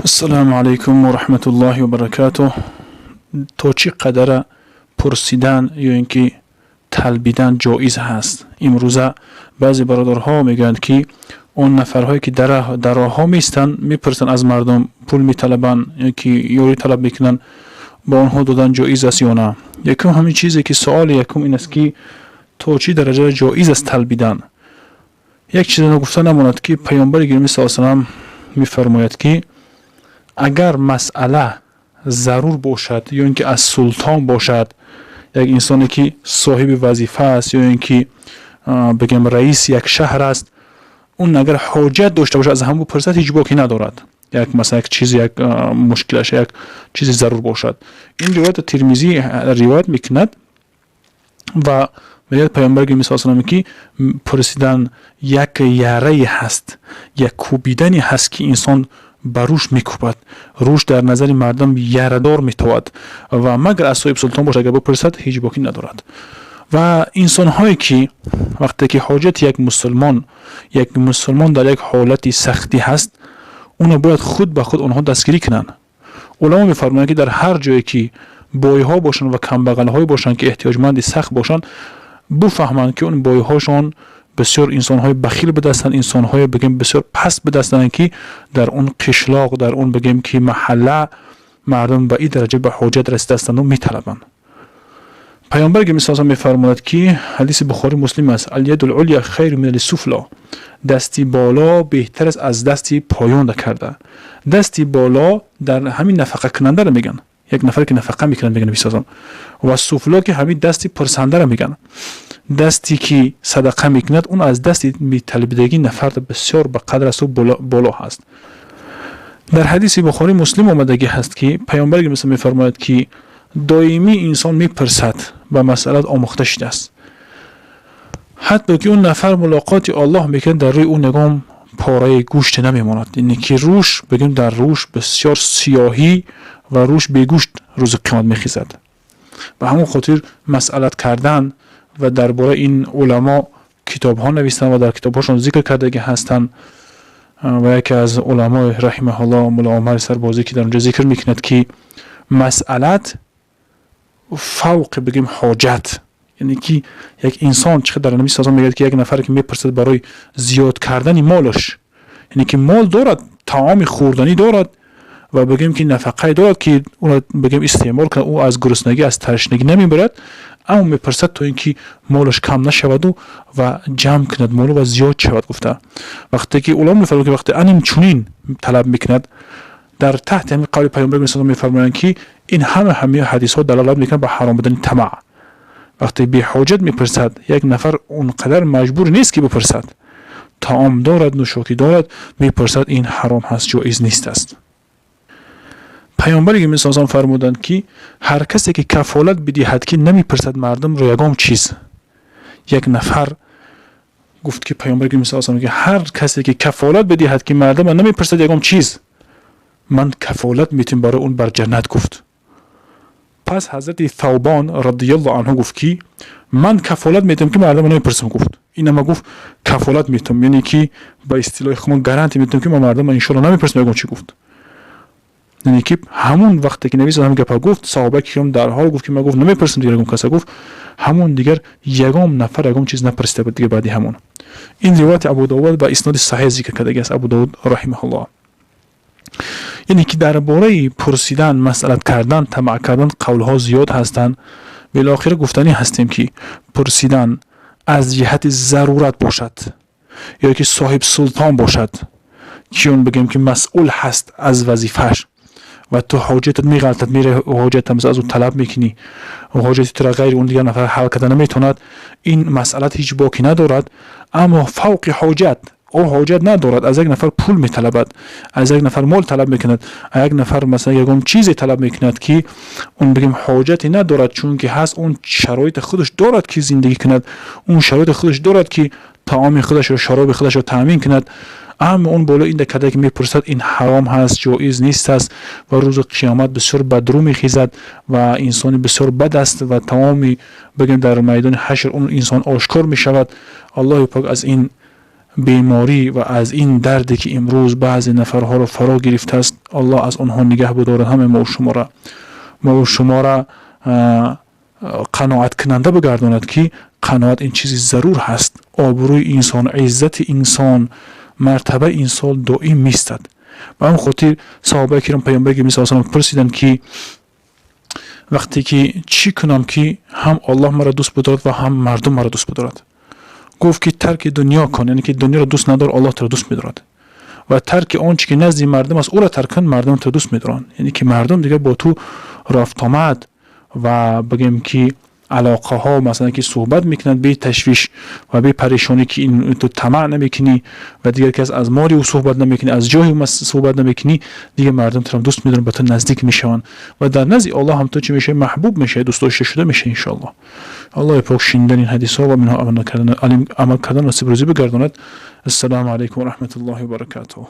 Ассалому алайкум ва раҳматуллоҳи ва баракатуҳ. То чӣ қадара пурсидан ё ин ки талбидан ҷоиз ҳаст? Имрӯза баъзе бародарҳо мегӯянд, ки он нафарҳое, ки дар роҳҳо меистанд, мепурсанд аз мардум, пул металабанд ё ки ёрӣ талаб мекунанд, ба онҳо додан ҷоиз аст ё на? Якум ҳамин чизе ки суоли якум ин аст, ки то чӣ дараҷа ҷоиз аст талбидан. Як чизе ногуфта намонад, ки Паёмбари гиромӣ саллаллоҳу салам мефармояд, ки агар масъала зарур бошад ё ин ки аз султон бошад, як инсоне, ки соҳиби вазифа аст, ё ин ки бигем, раиси як шаҳр аст, он агар ҳоҷат дошта бошад, аз ҳамон бупурсад, ҳеҷ боке надорад. Як масалан, як чиз, як мушкилаш, як чизи зарур бошад. Ин ривоятро Тирмизӣ ривоят мекунад ва мегӯяд Паёмбар гиромӣ саллаллоҳу, ки пурсидан як ярае ҳаст, як кӯбидане ҳаст, ки инсон ба рӯш мекӯбад, рӯш дар назари мардум ярадор метавад. Ва магар аз соҳиби султон бошад, агар бипурсад, ҳеҷ боке надорад. Ва инсонҳое, ки вақте ки ҳоҷати як мусулмон дар як ҳолати сахтӣ ҳаст, уно бояд худ ба худ онҳо дастгирӣ кунанд. Уламо мефармоянд, ки дар ҳар ҷое ки бойҳо бошанд ва камбағалҳое бошанд, ки эҳтиёҷманди сахт бошанд, буфаҳманд, ки он бойҳошон бисёр инсонҳои бахил будастанд, инсонҳое, бигем, бисёр паст будастанд, ки дар он қишлоқ, дар он, бигем, ки маҳалла мардум ба ин дараҷа ба ҳоҷат расидастанду металабанд. Паёмбар гиромӣ мефармояд, ки ҳадиси Бухорӣ, Муслим аст: اليد العليا خير من السفلى. Дасти боло беҳтар аст аз дасти поёнда карда. Дасти боло дар ҳамин нафақакунандаро мегӯянд, як нафаре, ки нафақа мекунад, мегӯянд бисозон, ва سفلى, ки ҳамин дасти пурсандаро мегӯянд. Дасте, ки садақа мекунад, он аз дасти металбидагӣ нафар бисёр ба қадр асту боло ҳаст. Дар ҳадиси Бухорӣ, Муслим омадагӣ ҳаст, ки Паёмбар мисл мефармояд, ки доимӣ инсон мепурсад, ба масъалат омӯхта шудааст, ҳатто ки он нафар мулоқоти Аллоҳ мекунад, дар рӯи ӯ ягон пораи гӯште намемонад, яъне ки рӯш, бигӯем, дар рӯш бисёр сиёҳӣ ва рӯш бегӯшт рӯзи қиёмат мехезад. Ба ҳамон хотир масъалат кардан ва дар бораи ин уламо китобҳо навистанд ва дар китобҳошон зикр кардагӣ ҳастанд. Ва яке аз уламои раҳимаҳуллоҳ, Мулло Умари Сарбозӣ, ки дар онҷо зикр мекунад, ки масъалат фавқи, бигӯем, ҳоҷат, яъне ки як инсон чӣ дар Наби сазон мегӯяд, ки як нафаре, ки мепурсад барои зиёд кардани молаш, яъне ки мол дорад, таоми хӯрданӣ дорад ва, бигӯем, ки нафақае дорад, ки ӯро, бигӯем, истеъмол кунад, ӯ аз гуруснагӣ, аз ташнагӣ намебарад, аммо мепурсад, то ин ки молаш кам нашаваду ва ҷамъ кунад молу ва зиёд шавад гуфта. Вақте ки уламо мефармоянд, ки вақте аним чунин талаб мекунад, дар таҳти ҳамин қавли Паёмбар мефармоянд, ки ин ҳама ҳамаи ҳадисҳо далолат мекунад ба ҳаром будани тамаъ. Вақте беҳоҷат мепурсад як нафар, он қадар маҷбур нест, ки бипурсад. Таом дорад, нӯшокӣ дорад, мепурсад, ин ҳаром ҳаст, ҷоиз нест аст. Паёмбари гиромӣ фармуданд, ки ҳар касе, ки кафолат бидиҳад, ки намепурсад мардумро ягон чиз. Як нафар гуфт, ки Паёмбари гиромӣ, ки ҳар касе, ки кафолат бидиҳад, ки мардума намепурсад ягон чиз, ман кафолат метавонам барои он бар ҷаннат, гуфт. Пас ҳазрати Тавбон радиаллоҳу анҳу гуфт, ки ман кафолат метавонам, ки мардума намепурсам, гуфт. Инама гуфт, кафолат метавонам, яъне ки ба истилоҳи худмон гарантия метавонам, ки ман мардума иншоалло намепурсам ягон чи, гуфт. Яъне ки ҳамон вақте ки Наби ҳамин гапа гуфт, саҳобаи киром дарҳол гуфт, ки ман, гуфт, намепурсам дигар ягон каса, гуфт. Ҳамон дигар ягон нафар ягон чиз напурсида буд дигар баъди ҳамон. Ин ривояти Абу Довуд ба исноди саҳеҳ зикр кардагӣ аст Абу Довуд раҳимаҳуллоҳ. Яъне ки дар бораи пурсидан, масъалат кардан, тамаъ кардан қавлҳо зиёд ҳастанд. Билохира гуфтанӣ ҳастем, ки пурсидан аз ҷиҳати зарурат бошад ё ки соҳиб султон бошад, ки он, бигӯем, ки масъул ҳаст аз вазифааш ва ту ҳоҷатат меғалтад, мере ҳоҷата аз ӯ талаб мекунӣ, ҳоҷати тура ғайри он дигар нафар ҳал карда наметавонад, ин масъалат ҳеҷ боке надорад. Аммо фавқи ҳоҷат, ӯ ҳоҷат надорад, аз як нафар пул металабад, аз як нафар мол талаб мекунад, аз як нафар, масалан, ягон чизе талаб мекунад, ки он, бигем, ҳоҷате надорад, чунки ҳаст, он шароити худаш дорад, ки зиндагӣ кунад, он шароити худаш дорад, ки таоми худашро, шароби худашро таъмин кунад, аммо он боло инда карда, ки мепурсад, ин ҳаром ҳаст, ҷоиз нест аст ва рӯзи қиёмат бисёр бадрӯ мехезад ва инсони бисёр бад аст ва тамоми, бигем, дар майдони ҳашр он инсон ошкор мешавад. Аллоҳи пок аз ин Беморӣ ва аз ин дарде, ки имрӯз баъзе нафарҳоро фаро гирифтааст, Аллоҳ аз онҳо нигаҳ бидорад ҳамаи мову шуморо, мову шуморо қаноаткунанда бигардонад, ки қаноат ин чизи зарур ҳаст. Обрӯи инсон, иззати инсон, мартабаи инсон доим меистад. Ба ҳамин хотир саҳобаи киром паёмбари гиромӣ саллаллоҳу алайҳи васаллам пурсиданд, ки вақте ки чӣ кунам, ки ҳам Аллоҳ маро дӯст бидорад ва ҳам мардум маро дӯст бидорад? Гуфт, ки тарки дунё кун, яъне ки дунёро дӯст надор, Аллоҳ туро дӯст медорад, ва тарки он чӣ ки назди мардум аст, ӯро тарк кун, мардум туро дӯст медоранд. Яъне ки мардум дигар бо ту рафтомад ва бигем, ки алоқаҳо, масалан, ки суҳбат мекунанд бе ташвиш ва бе парешонӣ, ки ин ту тамаъ намекунӣ ва дигар кас аз моли ӯ суҳбат намекунӣ, аз ҷои ӯ суҳбат намекунӣ, дигар мардум туро дӯст медоранд, ба ту наздик мешаванд ва дар назди Аллоҳ ҳам ту чӣ мешавӣ? Маҳбуб мешавӣ, дӯст дошта шуда мешавӣ, иншоаллоҳ. Аллоҳи пок шунидани ин ҳадисҳо ва минҳо амал кардан насиб рӯзӣ бигардонад. Ассалому алайкум ва раҳматуллоҳи ва баракатуҳ.